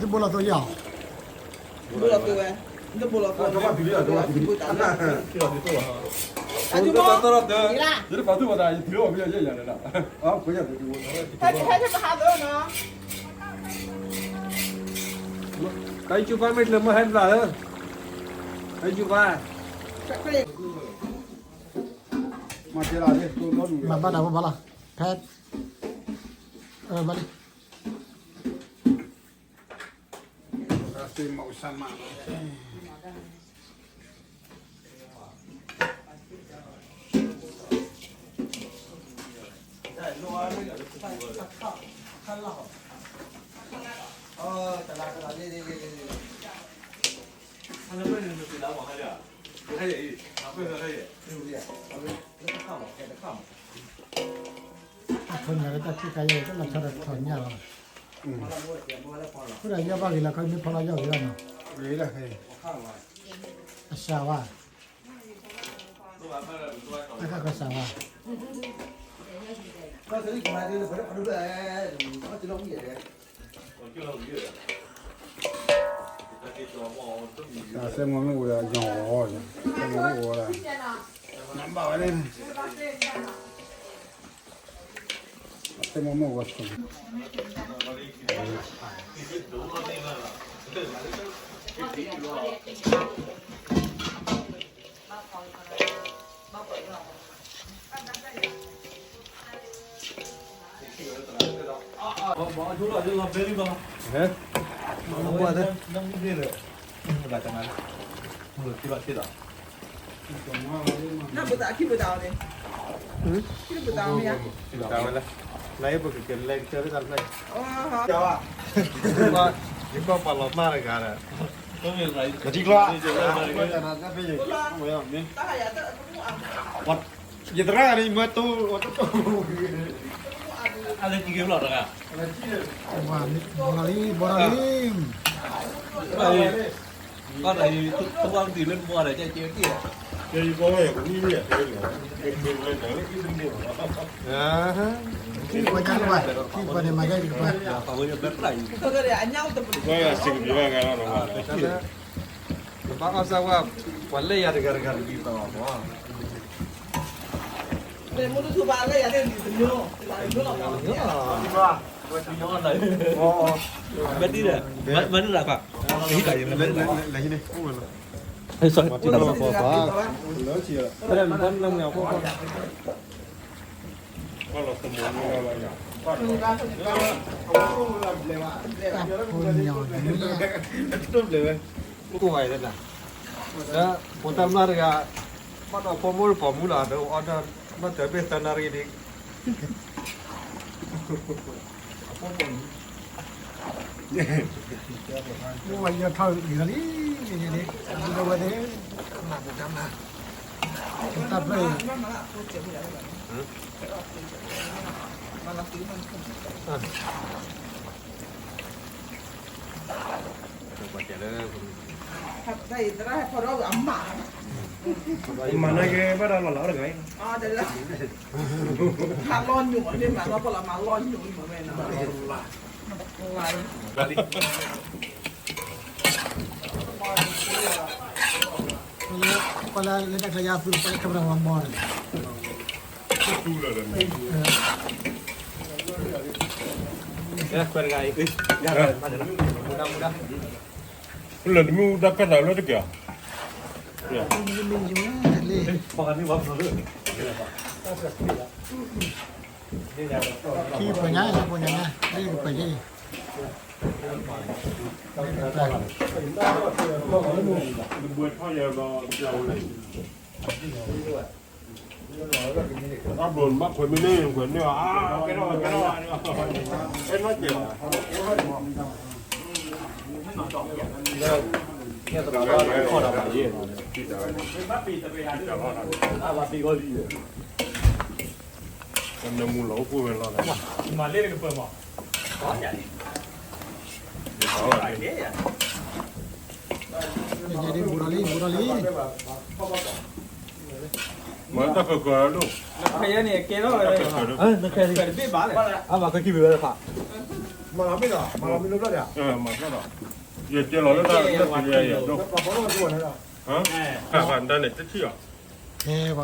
သုဘိလီၤသိယဲၢ်အီၤ, ဘိလီၤသိဝဲ, သုဘိလီၤသိ, သုဘိတၢ်, သုဘိတၢ်, သုဘိတၢ်, တၢ်ကဟဲထီၣ်ပဟးသိနီၤ, တၢ်ယူၤပၢ်မ့ၢ်ကျၢၤမ့ၢ်ဟဲတဘျီဧၢ, တၢ်ယူၤပၢ်, မၤဘၣ်တၢ်ဖိဘၣ်လီၤ, ဖဲ, အၢ ဘၣ်လံ. အထီၣ်ညၣ်လၢတၢ်ထံၣ်ခါယဲၢ် တၢ်လီၤဆီဒီးထီၣ်ညၣ်လီၤ, အဃိဒီးယီၢ်ဘၣ်ဂ့ၤလီၤ ခီမ့ၢ်ဖီလီၤယီၢ်ဂ့ၤလီၤနီၤ, အစှၤဝါ, တၢ်ခါခီစှၤဝါ, သးစဲမိၢ်မ့ၢ်အိၣ်ဒီး ယီၤအီၤ, သးစဲမိၢ်မ့ၢ်အိၣ်ဒီး နဘၣ်ဝဲန့ၣ်, သးစဲမိၢ်မ့ၢ်အိၣ်ဝဲဆိး, နဘုသးခံဘုသးအီၤန့ၣ်, ခံဘုသးအီၤမ့ၢ်ဧါ, ဝဲလၢ, နအ့ၣ်ပကကလဲၤကဆၢလၢတၢ်တဖျၢၣ်, ယကွၢ်ပှၤလီၤမၢ်တဂၤဒီး, နထံကျီ, ယသရၣ်န့ၣ်မၢတိ, အလၢကံက့ၤဘျီတဂၤ, ဘီလီၤလံ, ဘီလီၤလံ, ဘီလီၤလံ, ဘီလီၤလံ, ဘီလီၤလံ, ပှၤညါတပှၤ, ပှၤန့ၣ်မၤဒ်တကပၤ, ကဘၣ်အီၣ်စၢ်ဝဲ, ပှၤလဲၢ်ယၤတဂၤတဂၤတဂ့ၤသးဘၣ်မး, မူတူထူပါလဲရတဲ့ဒီမျိုးဒီမျိုးတော့ပါဘူး။ မတည်တယ်မတည်တာပါ။ ဟဲ့ sorry ပါပါပါ ကိုယ်ဝါရတနာ ဒီး ဖိတၢ်မၢ်တဂၤ ဘၣ်ဒီးဖိမိၢ်တပိာ်မူလီၤ ဒီးအီဒီး ဘၣ်တၢ်ဘ့ၣ်သၢနၣ်ရံၣ်ဒီး ဝါယီၤထီၣ်ဂ့ၤလီၤလံ ယန့ၣ် အဒိဝဲသ့ၣ် တၢ်ဖျၢၣ်အံၤ မၤနာ်က့ဘၣ်ဒီးလီၤလီၤတဂၤအံၤ မၤလီၤညိးန့ၣ် မၤလီၤပလီၤ မၤလီၤညိးန့ၣ်မၤဝဲနီၤ လၢ ကွၢ်လၢလၢတၢ်ချၢယါသူ ကွၢ်လၢ camera မၤမီၢ်န့ၣ် ခွဲးတဂၤအံၤ မူဒါမူဒါ လၢနမ့ၣ်အူတၢ်ကၢ်သးလၢတက့ၢ် မ့ၣ်မ့ၣ်ယိၤလံ ခံပှဲၤညါ ခံပှဲၤညါညါ လၢကပှဲၤယဲၢ် အဘျိးဘၣ်ခွဲးမ့ၢ်န့ၢ် ခွဲးန့ၢ်အီၤ အဲၣ်နီၢ်ကဲး နမူလီၤအိၣ်ဖှိၣ်ဝဲလီၤ မၤလ့တကပၢၤမး ဘူးထီၣ်လံ ဘူးထီၣ်လံ မၤတၢ်ကကၢၤဒိၣ် နခဲယဲန့ၣ် ကဲထီၣ်ဝဲ တၢ်ကကၢၤဒိၣ် နခဲလံ တဘ့ၣ်ဘၣ်လဲၣ် အါမး ကကံၢ်ပဝဲတဖၣ် မၤလီၤမ့ၢ်ဒီး မၤလီၤမ့ၢ်ဒီး မၤလီၤဒီး ယကဲလီၤလၢတၢ်လၢတၢ်ယဲၢ်ယဲၢ်ဒိၣ် ဟါ တၢ်ဖးဒၣ်န့ၣ် တထံၣ်အီၤ ကဲ ပှၤက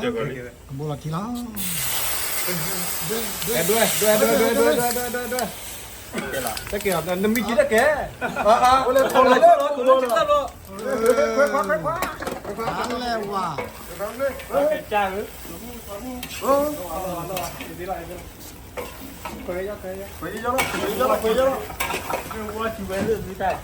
ဘိလီၤထံလီၤ ကဘိလီၤထံလီၤ ဒွဲ ဒွဲ ဒွဲ ဒွဲ ဒွဲ ဒွဲ ဒွဲ တကဲ နမံၤကံတကဲ အိၣ်လၢ အိၣ်လၢ အိၣ်လၢ ခွဲးခွဲးခွဲးခွဲး အလဲဝါ ကစၢ်ဧၢ ခွဲးယီၤ ခွဲးယီၤ ခွဲးယီၤ ခွဲးယီၤ ဝါထီဝဲလၢမံၤတၢ်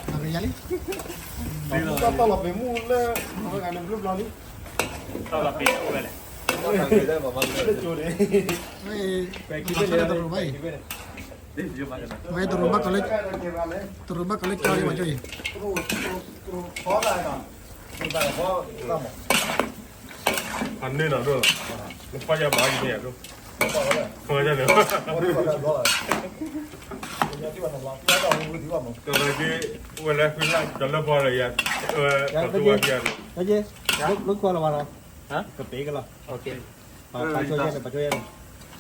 အကယၤလံ တၢ်လီၤပ့ၤမူလၢ အဝဲဂၤန့ၣ်ဘျုးဘျီလံ တၢ်လီၤပ့ၤအိၣ်ဝဲလဲၣ် လၢကၠိန့ၣ် ဝဲတရူးဘၣ်အံၤ ဝဲတရူးဘၣ်ကလၢ တရူးဘၣ်ကလၢကၠီလံ မၤကၠီအံၤ အန့ၣ်နီၤဒိၣ်လီၤ နပၢ်ယါဘၣ်ကန့ၣ်ယါဒိၣ် ကဲ ဝဲလၢဖုလၢ် တလၢဖီဒီးယၤ ပှၤတူၢ်ဝဲကယၤန့ၣ် လၢကွၢ်လီၤဘၣ်ဒီး ကပ့ၤကလီၤ ပှၤကၠီယဲန့ၣ် ပှၤကၠီယဲန့ၣ်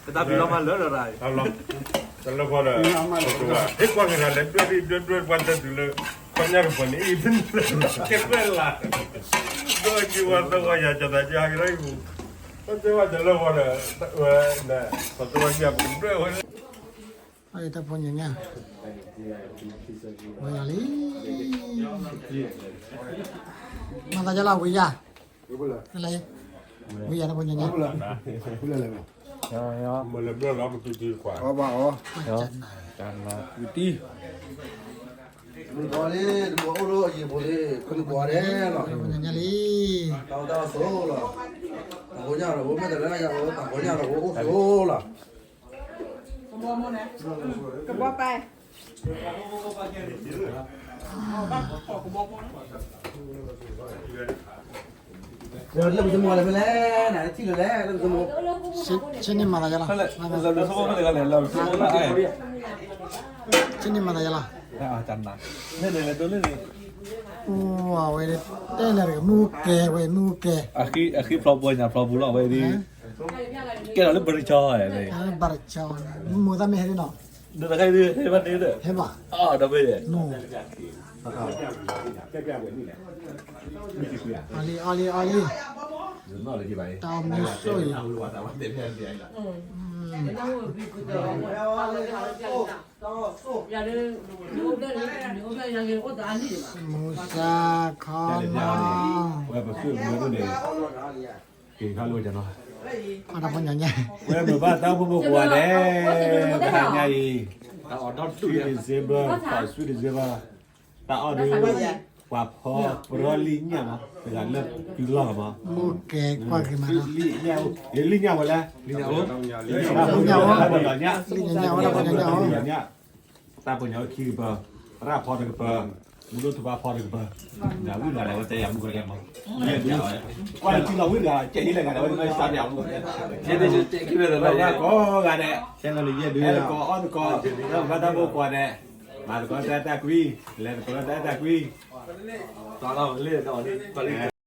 တၢ်ဖံးလီၤမၤလၢလၢ်ရၣ် တလၢဖီဒီး ပှၤတူၢ်ဝဲ ဟဲကွၢ်က့ၤတၢ်လဲၤဒွဲၣ်ဒံးဒွဲၣ်ဒွဲၣ် ပှၤတတုၤလၢ ခီညါကပှဲၤန့ၣ်အံၤ ကဲကွဲၢ်လၢ် ဒီးက့ၤဝဲသဝဲယၤ ကသးက့ၤဟးက့ၤဒီးအံၤပူၤ တၢ်တဲဝဲတလၢဖီဒီး ဝဲ ပှၤတူၢ်ဝဲကယၤပူၤဒွဲၣ်ဝဲ တၢ်ဖိညါညါ ဝဲယၤလံ မၤသးယါလီၤဝံၤယၤ ဝံၤယၤတၢ်ဖိညါညါ မလဲၤဘျီလီၤကတုၤတံၤခွါ တံၤ မုၢ်ဘီလံ တဘီအိၣ်လၢအယံၤဖိလံ ဖုနကွၢ်ဒဲးလီၤ တၢ်ဖိညါညါလံ တၢ်အိၣ်တၢ်ဆိးလီၤ တၢ်ဖိညါလီၤ အိၣ်မ့ၢ်တလၢယၤလီၤ တၢ်ဖိညါလီၤ အိၣ်အိၣ်ဆိးလီၤ ကဘီပၢ် လၢပတမီၤလၢမ့ၢ်လဲၣ် နထံၣ်လၢလဲၣ် လၢပတမီၤ ဆ့န့ၢ်မၤသးယါလီၤ ဆ့န့ၢ်မၤသးယါလီၤ အဝဲတဲလၢမူကဲဝဲမူကဲ အဃံဖျီပူညါဖျီပူလီၤဝဲဒ် ကဲလီၤလၢဘရံၤကၠီ ဘရံၤကၠီ မိၢ်သၣ်မ့ၢ်ဟဲဒ်နီၤ ဒ်တခါဒ်ဟဲဘၣ်န့ၣ်ဒီး ဟဲဘၣ် ဒီးမ့ၢ် နီၤ အီလံ အီလံ အီလံ, တၢ်အိၣ်မူဆိၣ်အံၤ, မူစါခီနီၤ, ဝဲပစုၣ်မုၢ်န့ၣ် က့ၤခါလိာ်ကနီၤ, ဝဲမုာ်ဘၣ်တၢ်အိၣ်ဖှိၣ်ဖိကိးဂၤဒဲး, တဟါညါအံၤ, December, December, တၢ်အီၣ်ဒုး, ပှၤဖီပရီလံၣ်ညၣ်မး, တဂၤလၢတုၤလီၢ်မး, လံၣ်ညၣ်အိၣ်, လံၣ်ညၣ်ဝဲလဲၣ်, လံၣ်ညၣ်အိၣ်, တၢ်ပီညၣ်အိၣ်ခံကပၤ, သရၣ်ဖီတကပၤ, မူဒိၣ်ထူဘါဖီတကပၤ, ဝံၣ်ဂၤလဲၣ်ဝဲတဲယၤမူကီးဒဲးမး, ကွၢ်လၢထံလီၤဝံၣ်ဂၤ, ကဲဟံးလဲၣ်ဂၤဒဲးဝဲမ့ၢ်စးပယၤမူကီးဒဲး, ကိးဂၤဒဲး, ကိးအီၣ်တကိး, ဘၣ်တၢ်ဖိကိးဂၤဒဲး, မၤသကိးတၢ်အဲၣ်တၢ်ကွံ, လဲၤသကိးတၢ်အဲၣ်တၢ်ကွံ, လ